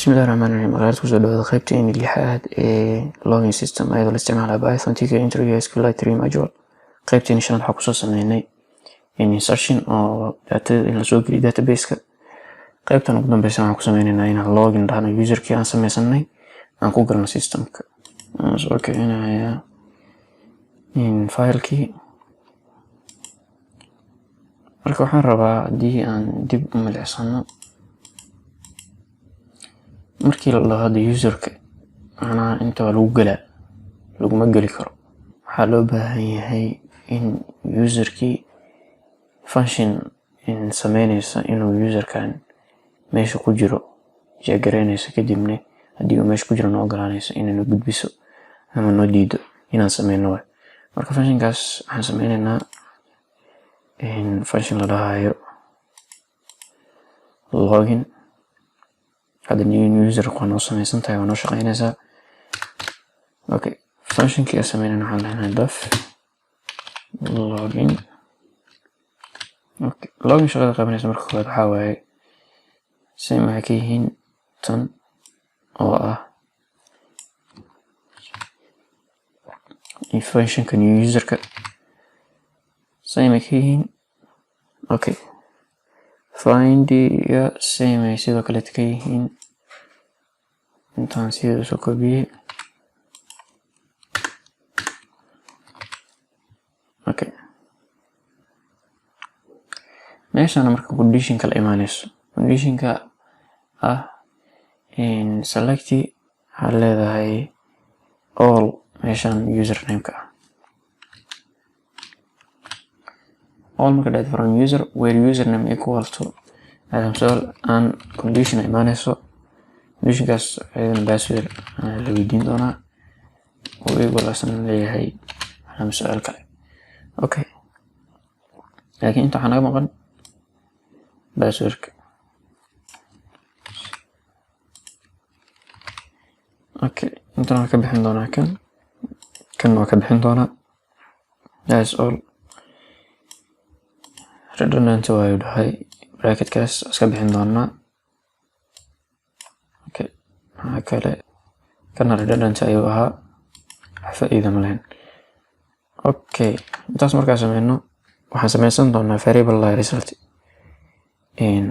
Bismillahi Raxmaani Raxiim. Aqyaarta, kusoo dhawaada qaybteeni lixaad ee login system ayadoo la isticmaalayo Python Tkinter SQLite 3 module. Qaybteeni shanaad waxaa kusoo sameynay insertion oo data in lasoo geliyo database-ka. Qaybtan ugu dambeysa waxaan ku sameyneynaa inaan login dhahno userkii aan sameysanay, aan ku galno systemka. Waan soo kicinayaa in filekii. Marka waxaan rabaa haddii aan dib u milicsano, markii la dhaho hadda userka, macnaha inta waa lagu galaa, laguma geli karo. Waxaa loo baahan yahay in userkii function in sameyneysa inuu userkan meesha ku jiro check gareyneyso, kadibna haddii uu meesha ku jiro noo ogolaaneyso inay noo gudbiso ama noo diido inaan sameyno waay. Marka functionkaas waxaan sameyneynaa function la dhahayo login. Hadda new user waa noo sameysan tahay, waa noo shaqeyneysaa. Okay, functionkii aan sameyneyna waxaan leenahay def login. Okay, login shaqada qabanaysa marka koowaad waxaa waaye same waxay ka yihiin tan oo ah functionka new userka, same ay ka yihiin. Okay, findiga same ay sidoo kaleeta ka yihiin, intaan sida usoo kobiyey. Okay, meeshana marka conditionka la imaaneyso, conditionka ah select waxaad leedahay all meeshan username-ka ah, all marka dhahdo from user where username equal to Adam Soul and condition ay imaaneyso. Conditionkaas ayadana password la weydiin doonaa oo equal asna leeyahay ama su-aal kale. Okay, laakiin inta waxaa naga maqan passwordka. Okay, intan waan ka bixin doonaa, kan waan ka bixin doonaa. That's all redundant waayu dhahay, bracketkaas iska bixin doonaa. Okay, maxaa kale? Kana redundant ayuu ahaa, wax faa'iido ma lahayn. Okay, intaas markaa sameyno, waxaan sameysan doonaa variable la result.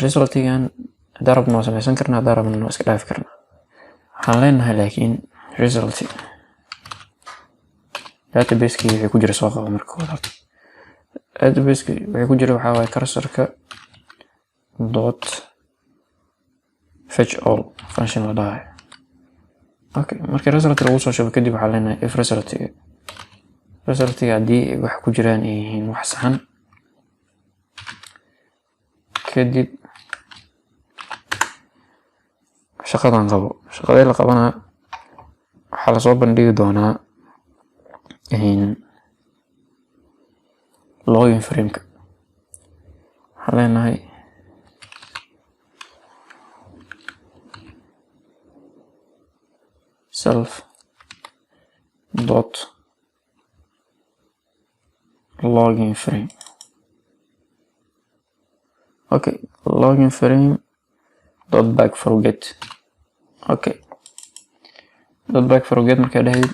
Resultigan haddaan rabno waa sameysan karnaa, haddaan rabno waa iska dhaafi karnaa. Waxaan leenahay laakiin result database-kii wixii ku jira soo qabo. Marka koowaad horta database-ki wixii ku jira waxaa waaye cursorka dot fetch all function la dhahayo. Okay, markii result lagu soo shubo kadib, waxaan leenahay if resultiga haddii wax ku jiraan ay yihiin wax saxan, kadib shaqadan qabo. Shaqadee la qabanaa? Waxaa lasoo bandhigi doonaa login frameka. Waxaan leenahay self dot login frame. Okay, login frame dot back forget. Okay, dot back forget markaa dhahdid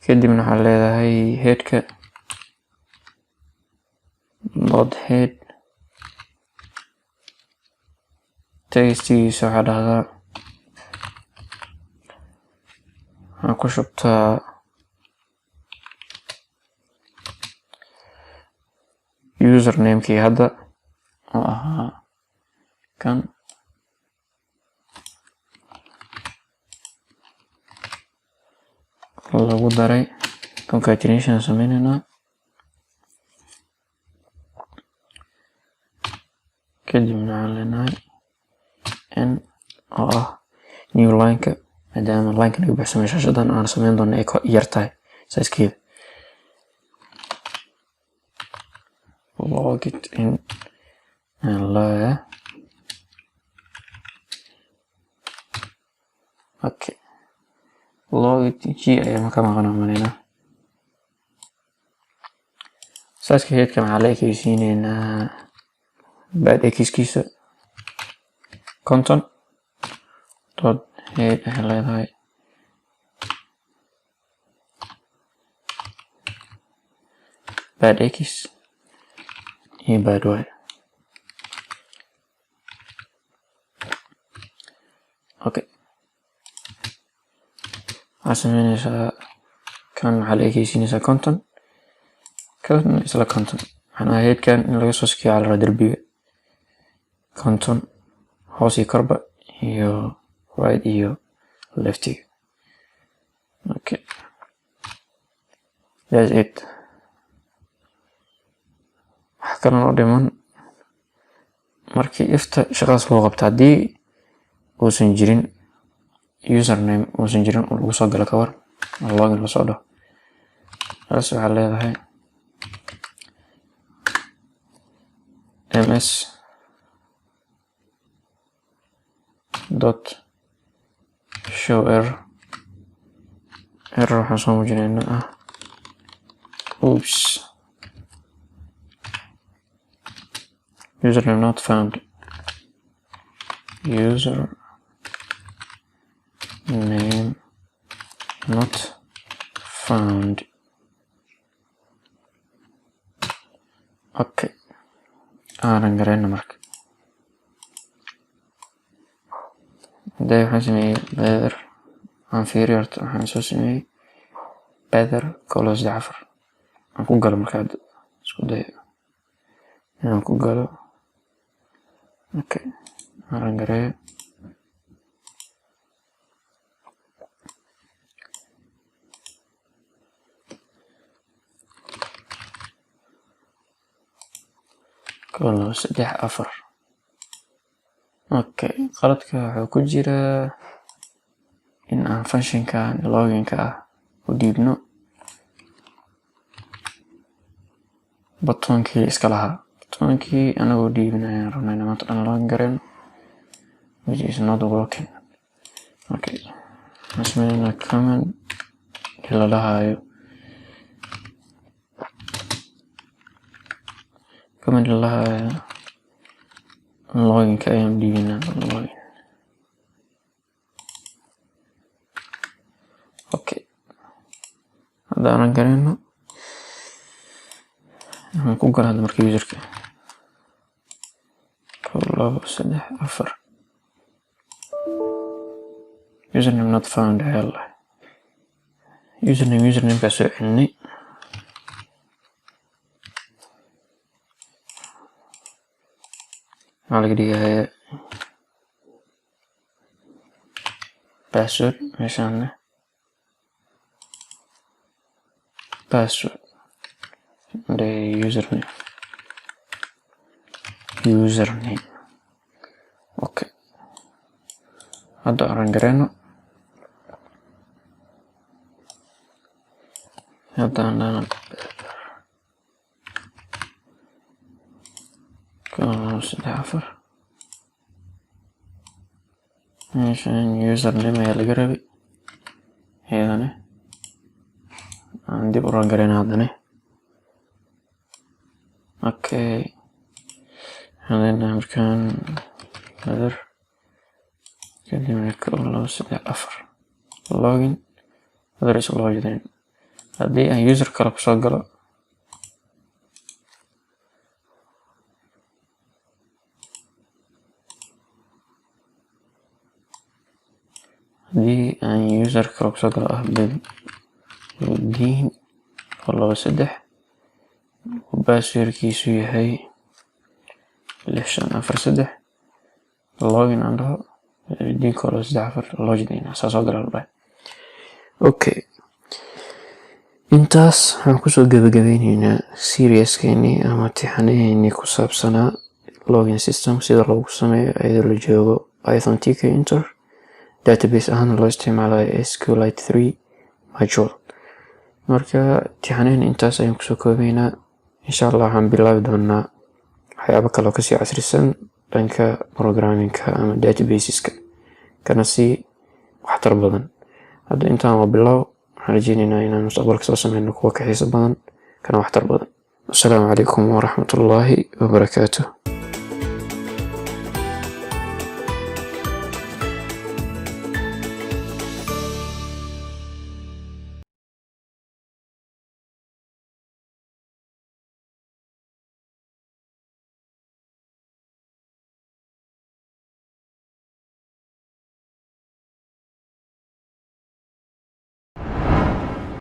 kadibna waxaa leedahay headka dot head, textigiisa waxaa dhahdaa waxaa ku shubtaa usernamekii hadda oo ahaa kan, lagu daray concatenation sameyneynaa. Kadibna waxaan leenahay n oo ah new line-ka, maadaama line-ka naga buuxsamay shaashadan aan sameyn doono ay ka yar tahay sizekeeda. Log it in and leeyahay. Okay, log g ayaa ka maqan umaleynaa. Sizeka headka maxaa la ekeysiineynaa? Pad x-kiisa 50 Dot head ayaa leedahay. Pad x iyo pad y. Okay, waxaad sameyneysaa kan waxaa la ekeysiineysaa 50, kan isla 50. Macnaha headkan in laga soo sikiyo waxaa la rabaa derbiga 50, hoos iyo korba iyo right iyo leftiga. Okay, that's it. Wax kalena u dhiman markii ifta shaqadaas loo qabto, haddii uusan jirin username, uusan jirin oo lagu soo galo, ka war login lasoo dhaho? Taas waxaa leedahay ms dot show error. Error waxaan soo muujinaynaa ah "Oops, username not found, user name not found." Okay, aanan garayna. Marka hadee waxaan sameeyey Beder, aan fiiriyo horta. Waxaan soo sameeyey Beder kolos 4. Aan ku galo marka, hadda isku dayo inaan ku galo. Okay, aan gareeyo. Kow, labo, saddex, afar. Okay, qaladka wuxuu ku jiraa in aan functionkan loginka ah u dhiibno buttonkii iska lahaa. Buttonkii anagoo dhiibin ayaan rabnaa inaan maanta dhan login gareyno, which is not working. Okay, waxaan sameynaa comment la dhahayo, comment la dhahayo loginka ayaan dhiibinaa, login. Okay, hadda aanan gareyno, waxaan ku gala hadda marka userka kow, labo, saddex, afar. Username not found ayaa la username. Username-kaa soo celinay. Waxaa laga dhigayaa password, meeshaana password de username, username. Okay, hadda oran gareyno. Hadda aan dhahno kow, labo, saddex, afar. Meeshan username ayaa laga rabay iyadana. Aan dib u run gareyno haddana. Okay, waxaan leenahay markaan Beder, kadibna kow, labo, saddex, afar, login. Beder is logged in. Haddii aan user kale kusoo galo, haddii aan user kale kusoo galo ah Badruddin oo labo, saddex, passwordkiisu yahay 6543, login aan dhaho, Badruddin kow, labo, saddex, afar, logged in, saa soo gala la dhahay. Okay, intaas waxaan kusoo gabagabeyneynaa serieskeenii ama tixanaheenii ku saabsanaa login system sida loogu sameeyo iyadoo la joogo Python Tkinter, database ahaan loo isticmaalayo SQLite 3 module. Marka tixanaheen intaas ayaan kusoo koobeynaa. Insha Allah waxaan bilaabi doonaa waxyaabo kale oo kasii casrisan dhanka programmingka ama databaseska, kana sii waxtar badan. Hadda intaan waa bilow. Waxaan rajeyneynaa inaan mustaqbalka soo sameyno kuwa ka xiiso badan kana waxtar badan. Wasalaamu calaykum waraxmatullaahi wabarakaatuh.